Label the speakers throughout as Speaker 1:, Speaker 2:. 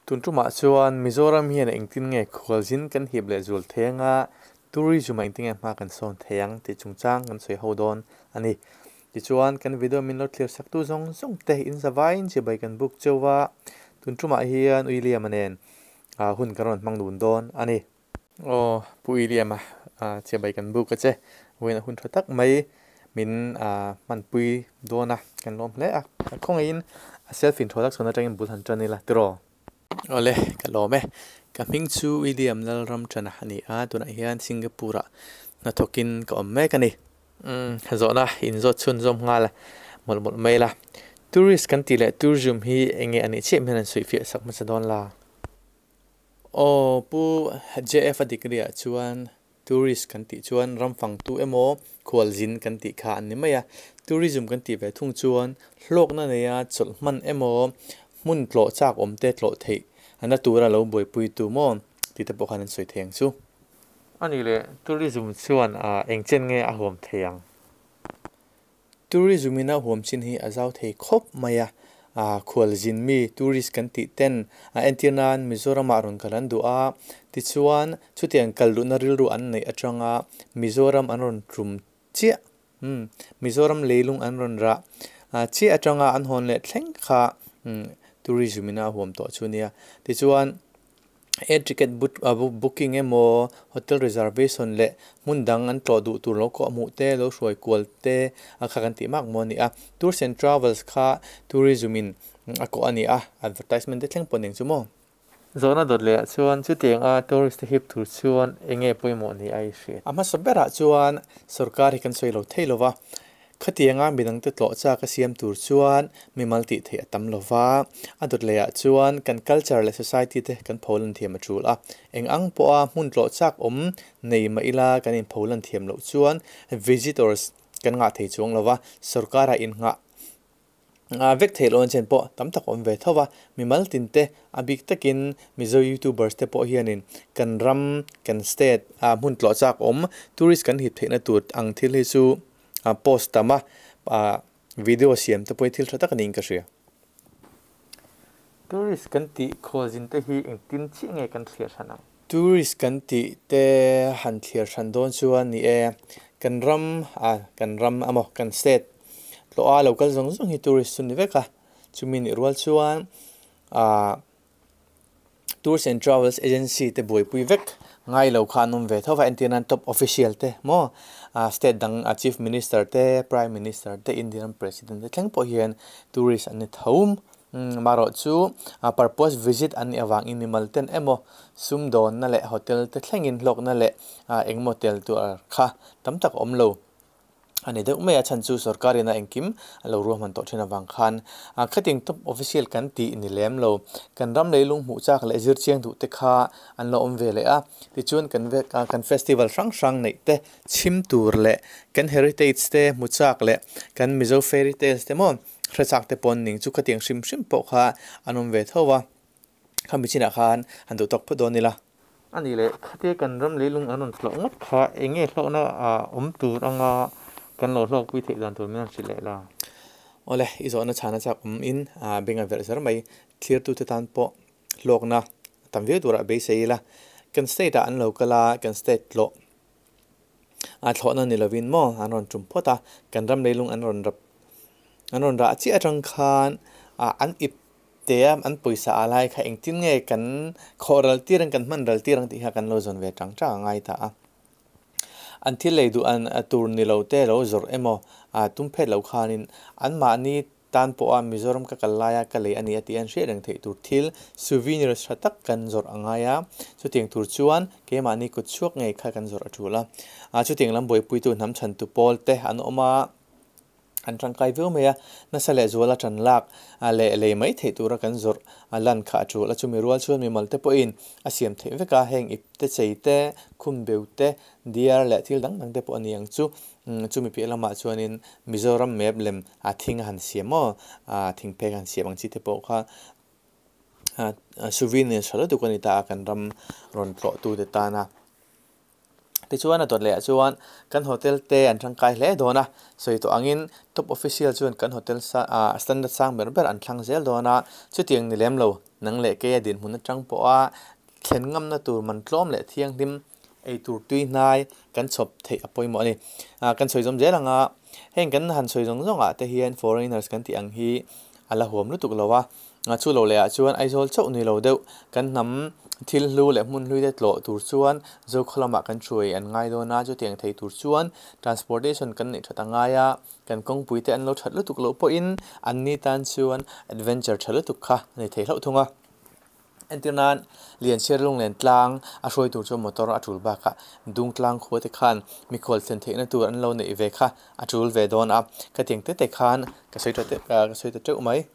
Speaker 1: Tun tumah chuan Mizoram hian engtin nge khualzin kan hip leh zual thei anga tourism ah engtin nge hma kan sawn thei ang tih chungchang kan sawi ho dawn a ni. Tichuan kan video min lo thlir sak tu zawng zawng te in zavaiin chibai kan buk cheu a, tun tumah hian William-a nen hun kan rawn hmang dun dawn a ni. Aw Pu William-a chibai kan buk a che, vawiin a hun tha tak mai min hmanpui dawn a, kan lawm hle a, khawngaihin a self inthuah tak chhuan atangin bul han tan ila tiraw? Awle ka lawm e, ka hming chu William Lalramchana a ni a, tunah hian Singapore-ah hnathawkin ka awm mek a ni. Umm zawhna inzawt chhunzawm nghal mawlh mawlh mai la, tourist kan tih leh tourism hi eng nge a nih chiah hian an sawifiah sak hmasa dawn la? Aw Pu JF a degree ah chuan tourist kan tih chuan ram fangtu emaw khualzin kan tih kha an ni mai a, tourism kan tih ve thung chuan hlawkna neia chawlh hman emaw hmun tlawh chak awm te tlawh theih na tura lo buaipui tu maw tih te pawh khan an sawi thei ang chu. A nih leh tourism chuan eng chen nge a huam thei ang? Tourism in a huam chin hi a zau thei khawp mai a, khualzin mi, tourist kan tih ten a entir nan Mizoramah rawn kal an duh a, tichuan chutiang kal duhna rilru an neih atanga Mizoram an rawn tum chiah, umm Mizoram leilung an rawn rah chiah atanga an hawn leh thleng kha tourism in a huam tawh chu a nia. Tichuan Air ticket booking emaw hotel reservation leh hmun dang an tlawh duh tur lo kawh hmuh te lo hruai kual te a kha kan tih mak maw a ni a. Tours and travels kha tourism in a kawh a ni a, advertisement te thleng pawh ning chu maw. Zawhna dawt leh ah chuan chutiang a tourist te hip tur chuan eng nge pawimawh ni a i hriat. A hmasa berah chuan sorkar hi kan sawi lo thei lo va, Khatianga midangte tlawh chak a siam tur chuan mimal tih theih a tam lo va, a dawt lehah chuan kan culture leh society te kan pholan thiam a tul a. Eng ang pawha hmun tlawh chak awm nei mah ila kan inpholan thiam loh chuan visitors kan ngah thei chuang lo va, sorkara innghah vek theih loh an chen pawh tam tak awm ve tho va. Mimal tinte a bik takin Mizo youtubers te pawh hianin kan ram, kan state ah hmun tlawh chak awm tourist kan hip theihna tur ang thil hi chu a post tam a, ah video siam te pawh hi thil tha tak a niin ka hria. Tourist kan tih khualzin te hi engtin chiah nge kan thliar hran ang? Tourist kan tih te han thliar hran dawn chuan ni e, kan ram ah kan ram emaw kan state tlawh a lo kal zawng zawng hi tourist chu ni vek a, chumi nih rual chuan ah Tours and Travels Agency te buaipui vek ngai lo kha an awm ve tho va, entir nan top official te maw state dang a Chief Minister te, Prime Minister te, Indian President te thleng pawh hian tourist an ni tho. Marawh chu purpose visit an nih avangin mimal ten emaw sumdawnna leh hotel te thlengin hlawkna leh engemaw tel tur kha tam tak a awm lo. A ni deuh mai a, chhan chu sorkar ina engkim a lo ruahman tawh thin avang khan khating top official kan tih ni lem lo. Kan ram leilung hmuh chak leh zir chiang duh te kha an lo awm ve leh a, tichuan kan kan festival hrang hrang neih te chhim tur leh kan heritage te hmu chak leh kan Mizo fairy tales te maw hre chak te pawn ning chu khatiang hrim hrim pawh kha an awm ve tho a, khami chinah khan han duh tawk phawt dawn ila. A nih leh, khatia kan ram leilung an rawn hlawh ngawt kha eng nge hlawhna awm tur anga kan lo hlawkpui theih dan tur min rawn hrilh leh la? Awle, i zawhna chhana chak awm in beng a verh zer mai. Thlirtute tan pawh hlawkna tam viau turah beisei ila. Kan state ah an lo kal a, kan state tlawh a thlawhna ni lovin maw an rawn tum phawt a, kan ram leilung an rawn rap an rawn rah chiah atang khan an ip Tea an pawisa a lai kha engtin nge kan khawh ral tir ang, kan hman ral tir ang tih kha kan lo zawn ve tang tang a ngai ta a. An thil lei duh an tur ni lo te lo zawrh emaw tum phet lo khanin anmahni tan pawha Mizoram ka kal laia ka lei a ni a tih an hriat reng theih tur thil souvenirs tha tak kan zawrh a ngai a. Chutiang tur chuan keimahni kut chhuak ngei kha kan zawrh a tul a. Chutiang lam buaipuitu hnam chhantu pawl te an awm a. An tangkai viau mai a, nasa leh zuala tan lak leh lei mai theih tura kan zawrh a lan kha a tul a, chumi rual chuan mimal te pawhin a siam theih vek a, heng ip te chei te, khum beu te, diar leh thil dang dang te pawh a ni ang chu. Chumi piah lamah chuanin Mizoram map lem a thing a han siam maw, thing phek a han siam ang chi te pawh kha souvenir tha lutuk a ni ta a kan ram rawn tlawhtute tana. Tichuan a dawt leh ah chuan kan hotel te an tangkai hle dawn a, sawi tawh angin top official chuan kan hotel standard sang ber ber an thlang zel dawn a, chutiang ni lem lo Nang leh keia dinhmun atang pawha thlen ngamna tur man tlawm leh thianghlim ei tur tui hnai kan chhawp theih a pawimawh a ni. Kan sawi zawm zel ang a, heng kan han sawi zawng zawngah te hian foreigners kan tih ang hi a la huam lutuk lo a. Chu lo lehah chuan Aizawl chauh ni lo deuh kan hnam thil hlu leh hmun hlui te tlawh tur chuan Zokhaw lamah kan hruai an ngai dawn a, chutiang thei tur chuan transportation kan neih that a ngai a, kan kawngpui te an lo that lutuk loh pawhin anni tan chuan adventure tha lutuk kha a ni thei hlauh thung a. Entir nan Lianchhiar lunglen tlang a hruai tur chuan motor a tul bakah Dungtlang khua te khan mikhual thlen theihna tur an lo neih ve kha a tul ve dawn a, khatiang te te khan ka sawi ta ka sawi ta teuh mai.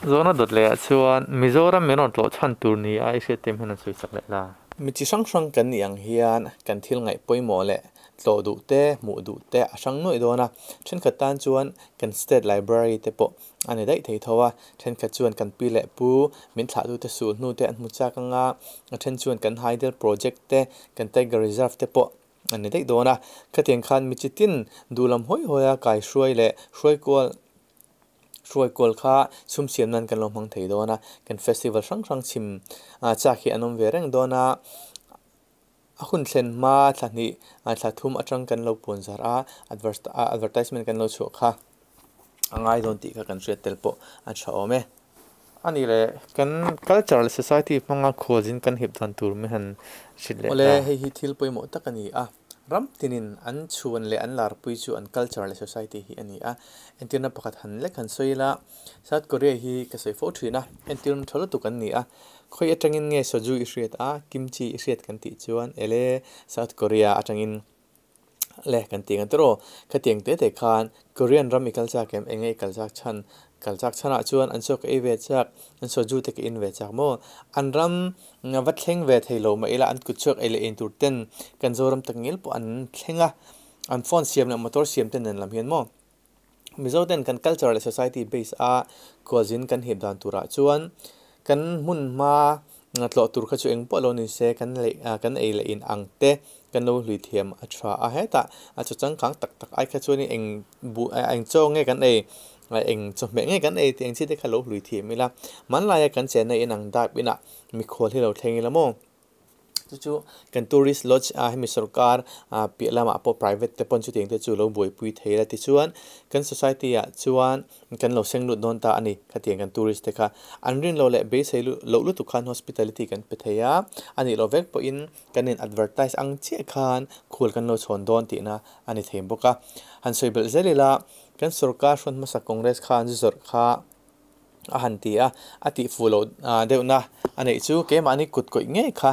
Speaker 1: Zawhna dawt lehah chuan Mizoram min rawn tlawh chhan tur ni a i hriat te hman an sawi chak leh la. Mi chi hrang hrang kan nih ang hian kan thil ngaih pawimawh leh tlawh duh te, hmuh duh te a hrang nuaih dawn a. Thenkhat tan chuan kan State Library te pawh a ni daih thei tho a. Thenkhat chuan kan pi leh pu min thlahtute sul hnu te an hmu chak ang a, a then chuan kan Hydel Project te, kan Tiger Reserve te pawh a ni daih dawn a. Khatiang khan mi chi tin duhlam hawi hawi a kaihruai leh hruaikual Hruai kual kha sum siam nan kan lo hmang thei dawn a, kan festival hrang hrang chhim chak hi an awm ve reng dawn a, a hun thlen hma thla hnih thla thum atang kan lo puan zar a, advertisement kan lo chhuah kha a ngai dawn tih kha kan hriat tel pawh a tha awm e. A nih leh kan culture leh society hmanga khualzin kan hip dan tur min han hrilh leh ta. Awle, hei hi thil pawimawh tak a ni a. Ram tinin an chhuan leh an larpui chu an culture leh society hi a ni a. Entirna pakhat han lek han sawi ila, South Korea hi ka sawi fo thin a, entirna tha lutuk an ni a. Khawi atangin nge soju i hriat a, kimchi i hriat kan tih chuan ele South Korea atangin le kan ti ang tiraw. Khatiang te te khan Korean ram i kal chak em, enge i kal chak chhan Kal chak chhanah chuan an chaw ka ei ve chak, an soju te ka in ve chak maw? An ram va thleng ve thei lo mah ila an kut chhuak ei leh in tur ten kan Zoram takngil pawh an thleng a, an phone siam leh motor siam te nen lam hian maw? Mizo ten kan culture leh society base a khualzin kan hip dan turah chuan kan hmun hma tlawh tur kha chu eng pawh lo ni se kan leh kan ei leh in ang te kan lo hlui thiam a tha a, hetah a chaw changkang tak tak ai kha chuanin eng buh eng chaw nge kan ei eng chawhmeh nge kan ei tih ang chi te kha lo hlui thiam ila hmanlaia kan chenna in ang dap inah mikhual hi lo thleng ila maw chu chu kan tourist lodge a hemi sorkar ah piah lamah pawh private te pawn chutiang te chu lo buaipui thei ila tichuan kan society ah chuan kan lo seng lut dawn ta a ni khatiang kan tourist te kha an rin loh leh beisei loh lutuk khan hospitality kan pe thei a a nih loh vek pawhin kan in advertise ang chiah khan khul kan lo chhawn dawn tihna a ni thei bawk a han sawi belh zel ila. Kan sorkar hrawn hmasa Congress khan zu zawrh kha a han ti a, a tih fuh loh deuhna a neih chu keimahni kut kawih ngei kha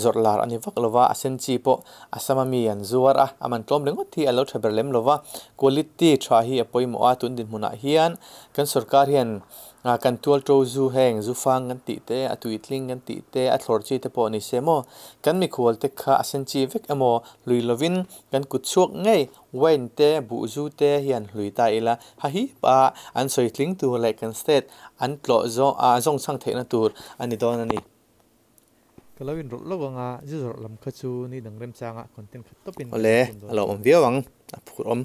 Speaker 1: zawrh lar a ni vak lo va, a sen chi pawh a sama mi an zuar a, a man tlawm ringawt hi a lo tha ber lem lo va, quality tha hi a pawimawh a, tun dinhmunah hian kan sorkar hian kan tual to zu heng zu fang kan tih te, a tuitling kan tih te, a thlawr chi te pawh ni se maw, kan mikhual te kha a sen chi vek emaw lui lovin kan kut chhuak ngei Wine te, buhzu te hian hlui ta ila, ha hip a an sawi tling tur leh kan state an tlawh zawng a zawng chhang theihna tur a ni dawn a ni. Ka lo inrawlh lawk anga zu zawrh lam kha chu ni dang remchanga content khat tawpin kan Awle, chhun dawn a lo awm viau ang, a phur awm.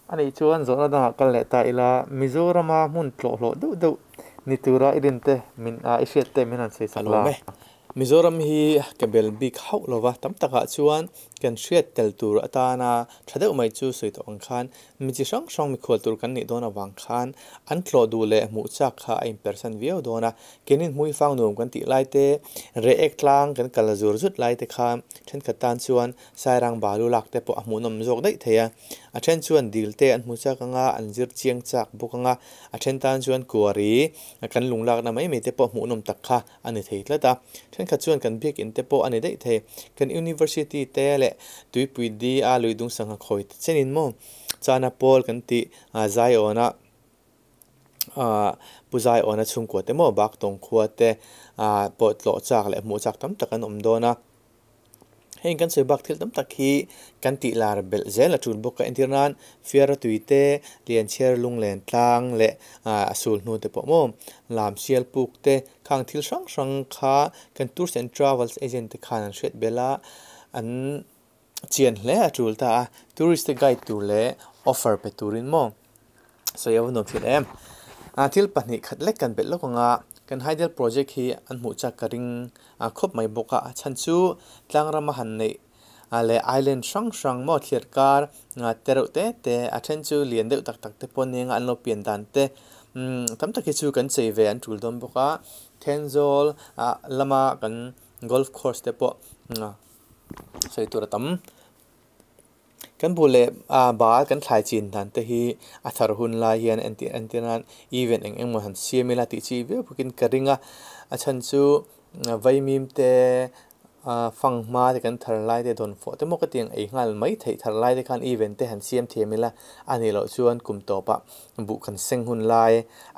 Speaker 1: A nih chuan zawhna dangah kal leh ta ila, Mizorama hmun tlawh hlawh deuh deuh ni tura i rin te min i hriat te min han sawi chak la. Mizoram hi ka bel bik hauh lova, tam takah chuan kan hriat tel tur atana tha deuh mai chu sawi tawh ang khan mi chi hrang hrang mikhual tur kan nih dawn avang khan an tlawh duh leh hmuh chak kha a inpersan viau dawn a. Kenin hmui fang nuam kan tih lai te, reh ek tlang kan kal zur zut lai te kha thenkhat tan chuan Sairang balu lak te pawh a hmuhnawm zawk daih thei a. A then chuan dil te an hmu chak ang a, an zir chiang chak bawk ang a, a then tan chuan kuari kan lung lakna mai mai te pawh hmuhnawm tak kha a ni thei tlat a. Thenkhat chuan kan biakinn te pawh a ni daih thei. Kan University te leh Tuipui di a lui dung sangha khawi te chenin maw Chana Pawl kan tih Zaiawna Pu Zaiawna chhungkua te maw Baktawng khua te pawh tlawh chak leh hmuh chak tam tak an awm dawn a. Heng kan sawi bak thil tam tak hi kan tih lar belh zel a tul bawk a, entir nan Fiara tui te, Lianchhiar lunglen tlang leh a sul hnu te pawh maw lam sial puk te khang thil hrang hrang kha kan tours and travels agent te khan an hriat belh a, an chian hle a tul ta a, tourist te guide tur leh offer pe turin maw sawi a va nuam thin em. Thil pahnih khat lek kan belh lawk ang a, Kan hydel project hi an hmuh chak ka ring khawp mai bawk a, a chhan chu tlangrama han neih leh island hrang hrang maw thliar kar te reuh te te a then chu lian deuh tak tak te pawh nia an lo pian dan te tam tak hi chu kan chei ve an tul dawn bawk a, Thenzawl ah lama kan golf course te pawh sawi tur a tam. Kan bu leh bal kan thlai chin dan te hi a thar hun lai hian entir entir nan event eng eng emaw han siam ila tih chi viau bawkin ka ring a, a chhan chu vaimim te fanghma te kan thar lai te dawn fawh te maw ka ti ang ei nghal mai theih thar lai te khan event te han siam thiam ila a nih loh chuan kum tawpah buh kan seng hun lai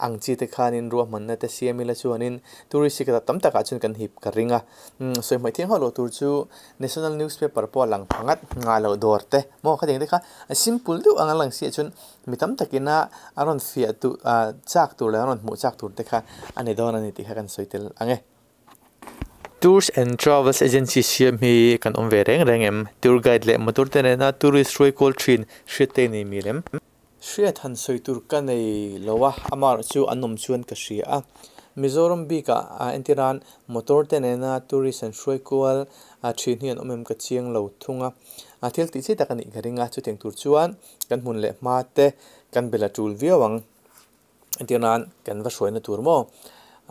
Speaker 1: ang chi te khanin ruahmanna te siam ila chuanin tourist hi tam takah chuan kan hip ka ring a, sawi hmaih thiang hauh loh tur chu National newspaper pawh a lang pha ngat nghah loh dawr te maw khatiang te kha a simple deuh ang a lang siah chuan mi tam takina a rawn fiah duh chak tur leh a rawn hmuh chak tur te kha a ni dawn a ni tih kha kan sawi tel ang e. Tours and Travels Agency siam hi kan awm ve reng reng em? Tour guide leh motor te nena tourist hruai kual thin hriat te nei mi lem? Hriat han sawi tur ka nei lo a, amaherawh chu an awm chuan ka hria a. Mizoram bikah entiran motor te nena tourist an hruai kual thin hi an awm em ka chiang lo thung a. Thil tih chi tak a nih ka ring a, chutiang tur chuan kan hmun leh hma te kan bel a tul viau ang. Entiran kan va hruaina tur maw?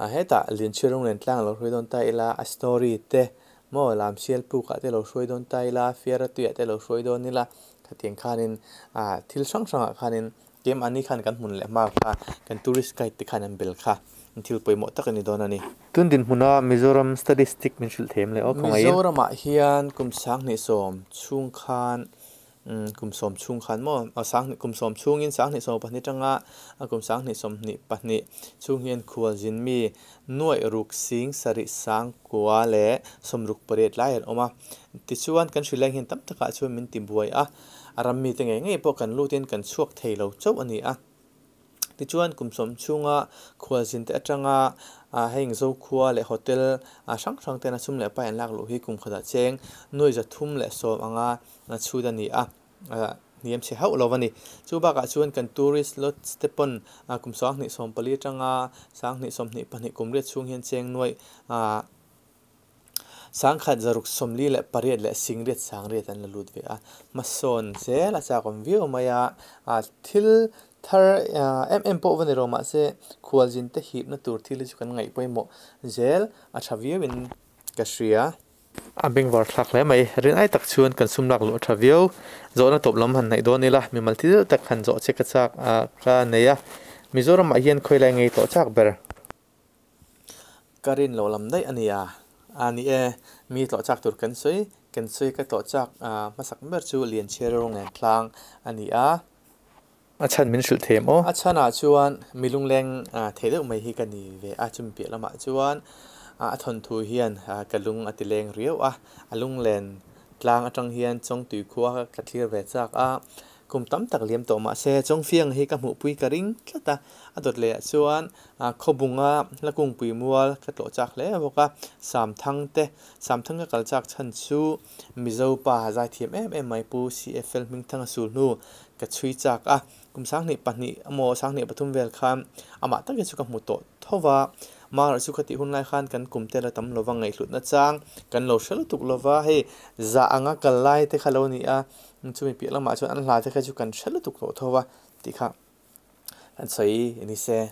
Speaker 1: Hetah Lianchhiar rawng len tlang a lo hruai dawn ta ila, a story te maw Lamsial pukah te lo hruai dawn ta ila, Fiaratuiah te lo hruai dawn ila, Khatiang khanin ah thil hrang hrangah khanin keimahni khan kan hmun leh hma kha kan tourist guide te khan an bel kha thil pawimawh tak a ni dawn a ni. Tun dinhmuna Mizoram statistic min hrilh them leh aw khawngaih in. Mizoramah hian kum 2010 chhung khan kum sawm chhung khan maw kum sawm chhungin 2024 atanga kum 2022 chhung hian khualzin mi nuaih ruk sing sarih sang kua leh sawmruk pariat lai an awm a. Tichuan kan hrileng hian tam takah chuan min ti buai a, a ram mite ngei ngei pawh kan lutin kan chhuak thei lo chauh a ni a. Tichuan kum sawm chhunga khualzin te atanga heng Zokhua leh hotel hrang hrang tena sum leh pai an lak luh hi kum khatah cheng nuai 310 anga chhut a ni a. Hniam chhe hauh lo a ni. Chu bakah chuan kan tourist lodge te pawn kum 2024 atanga 2022 kum riat chhung hian cheng nuaih 1,648 leh singriat sangriat an la lut ve a. Hmasawn zel a chak awm viau mai a, thil thar em em pawh va ni lo mahse khualzin te hipna tur thil hi chu kan ngaih pawimawh zel a tha viauin ka hria. A bengvar thlak hle mai. Rin ai tak chuan kan sum lak luh a tha viau. Zawhna tawp lam han hnaih dawn ila, mimal thi deuh tak han zawh che ka chak ka nei a. Mizoramah hian khawilai ngei tawh chak ber. Ka rin loh lam daih a ni a. A ni e, mi tlawh chak tur kan sawi, kan sawi ka tlawh chak hmasak ber chu Lianchhiar rawng nen tlang a ni a. A chhan min hrilh thei em aw? A chhanah chuan mi lungleng thei deuh mai hi ka ni ve a, chumi piah lamah chuan a thawnthu hian ka lung a ti leng riau a, a lunglen tlang atang hian Chawngtui khua ka thlir ve chak a, kum tam tak liam tawh mah se Chawngfiang hi ka hmuhpui ka ring tlat a, a dawt lehah chuan Khawbunga Hlakungpui mual ka tlawh chak hle bawk a, Samthang te, Samthang ka kal chak chhan chu Mizo pa zaithiam em em mai Pu CFL Hmingthanga sul hnu Ka chhui chak a, kum 2002 emaw 2003 vel khan amah takin chu ka hmu tawh tho va, Mara chu ka tih hun lai khan kan kum te la tam lova ngaihhlutna chang kan lo hre lutuk lova, hei zah anga kal lai te kha lo ni a, chumi piah lamah chuan an hla te kha chu kan hre lutuk tawh tho va tih kha an sawi ni se.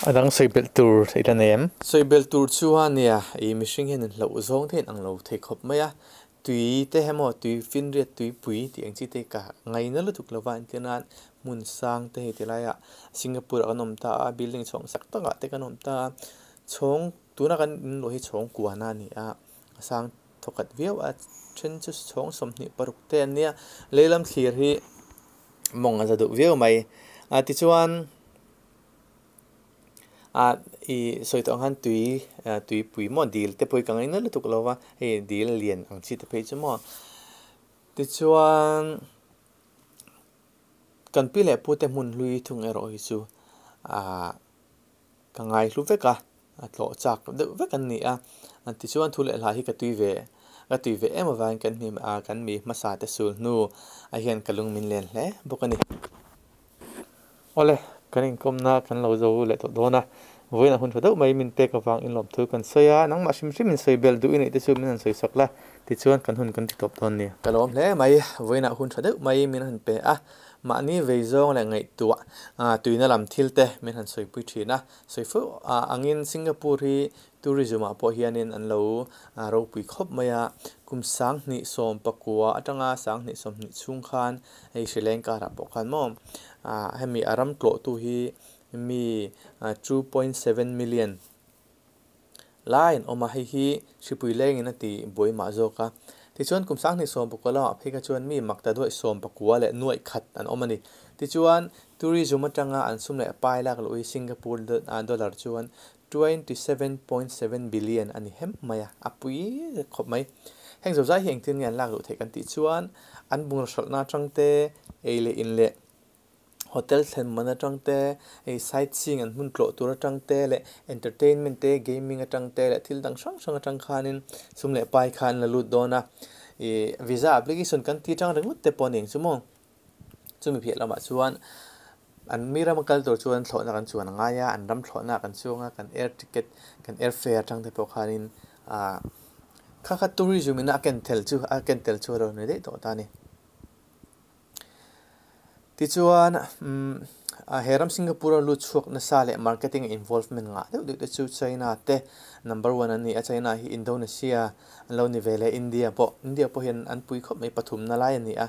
Speaker 1: A dang sawi belh tur i la nei em? Sawi belh tur chu a nia, i mihring hian in hlauh zawng te in ang lo thei khawp mai a, Tui te emaw tui finriat tuipui tih ang chi te ka ngaina lutuk lova entir nan hmun sang te hei ti laiah Singapore ah kan awm ta a building chhawng sak takah te kan awm ta a chhawng tuna kan inluah hi chhawng kuana a ni a a sang thawkhat viau a then chu chhawng 26 te an nia lehlam thlir hi mawng a za duh viau mai a tichuan. Ah i sawi tawh ang khan tui tuipui maw dil te pawh hi ka ngaina lutuk lo va hei dil lian ang chi te phei chu maw tichuan kan pi leh pu te hmun hlui thung erawh hi chu ah ka ngai hlu vek a a tlawh chak deuh vek an ni a tichuan thu leh hla hi ka tui ve ka tui ve em avangin kan hnim ah kan mi hmasa te sul hnu ah hian ka lung min len hle bawk a ni. Awle, kan inkawmna kan lo zo leh tawh dawn a, Vawiin a hun tha deuh mai min pek avang in lawmthu kan sawi a, nangmah hrim hrim in sawi bel duh i neih te chu min han sawi sak la, tichuan kan hun kan ti tawp dawn nia. Ka lawm hle mai, vawiin ah hun tha deuh mai min han pe a, mahni vei zawng leh ngaihtuah tuina lam thil te min han sawipui thin a, sawi fo angin Singapore hi tourism ah pawh hianin an lo ropui khawp mai a, kum 2019 atanga 2020 chhung khan hei Sri Lanka ah pawh khan maw hemi a ram tlawhtu hi mi 2.7 million lai an awm a, hei hi hripui lengin a ti buai mah zawk a. Tichuan kum 2019 lamah phei kha chuan mi mak ta duaih 19 leh nuaih khat an awm a ni. Tichuan tourism atanga an sum leh pai lak luh hi Singapore dollar chuan 27.7 billion a ni hem mai a, a pui khawp mai. Heng zozai hi engtin nge an lak luh theih kan tih chuan an bungraw hralhna atang te, ei leh in leh hotel thlen man atang te, hei sightseeing an hmun tlawh tur atang te leh entertainment te, gaming atang te leh thil dang hrang hrang atang khanin sum leh pai kha an la lut dawn a. Ih visa application kan ti atang ringawt te pawh a ni ang chu maw. Chumi piah lamah chuan an mi rama kal tur chuan thlawhna kan chuan a ngai a, an ram thlawhna kan chuang a, kan air ticket, kan air fare atang te pawh khanin ah kha kha tourism in a ken tel chu a ken tel chu a lo ni daih tawh ta a ni. Tichuan he ram Singapore a lut chhuak nasa leh marketing involvement ngah deuh deuh te chu China te number one an ni a, China hi Indonesia an lo ni ve leh India pawh, India pawh hian an pui khawp mai pathumna lai a ni a.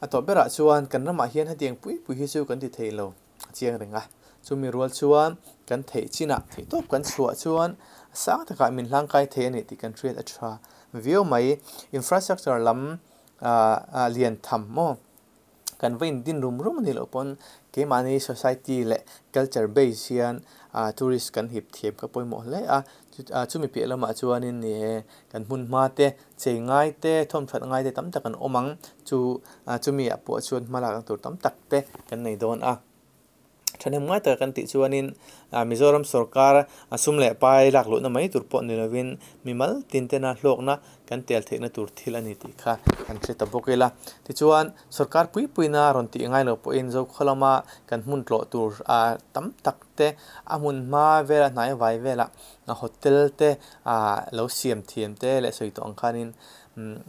Speaker 1: A tawp berah chuan kan ramah hian hetiang pui pui hi chu kan ti thei lo a chiang reng a, chumi rual chuan kan theih chinah theihtawp kan chhuah chuan sang takah min hlangkai thei a ni tih kan hriat a tha viau mai. Infrastructure lam lian tham maw kan va indin rum rum a nih loh pawn keimahni society leh culture base hian tourist kan hip thiam kha pawimawh hle a, chumi piah lamah chuanin ni e kan hmun hma te chei ngai te thawm that ngai te tam tak an awm ang chu chumi ah pawh chuan hma lak na tur tam tak te kan nei dawn a. Thahnem ngai taka kan tih chuanin Mizoram sorkar a sum leh pai lak luhna mai tur pawh ni lovin mimal tin tena hlawkna kan tel theihna tur thil a ni tih kha kan hre ta bawk ila. Tichuan sorkar pui puina rawn tih ngai lo pawhin Zokhua lama kan hmun tlawh tur tam tak te a hmun hma vela hnai vai vela hotel te lo siam thiam te leh sawi tawh ang khanin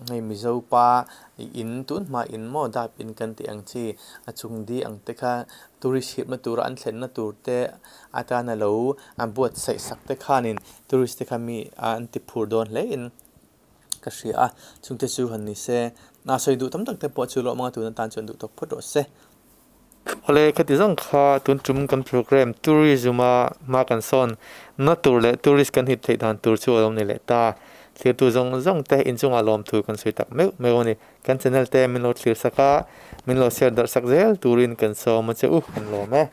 Speaker 1: Hei Mizo pa in tun hma in maw dap in kan tih ang chi a chung di ang te kha tourist hipna tura an thlenna tur te atana lo an buatsaih sak te khanin tourist te kha mi an ti phur dawn hle in ka hria a, chungte chu han ni se a sawi duh tam tak te pawh chu lawm anga tun atan chuan duh tawk phawt rawh se. Awle khati zawng kha tun tum kan program tourism a hma kan sawn na tur leh tourist kan hip theih dan tur chu a lo ni leh ta. Thirtu zawng zawng te inchungah lawmthu kan sawi tak meuh meuh a ni. Kan channel te min lo thlir sak a, min lo share darh sak zel turin kan sawm a che u kan lawm e.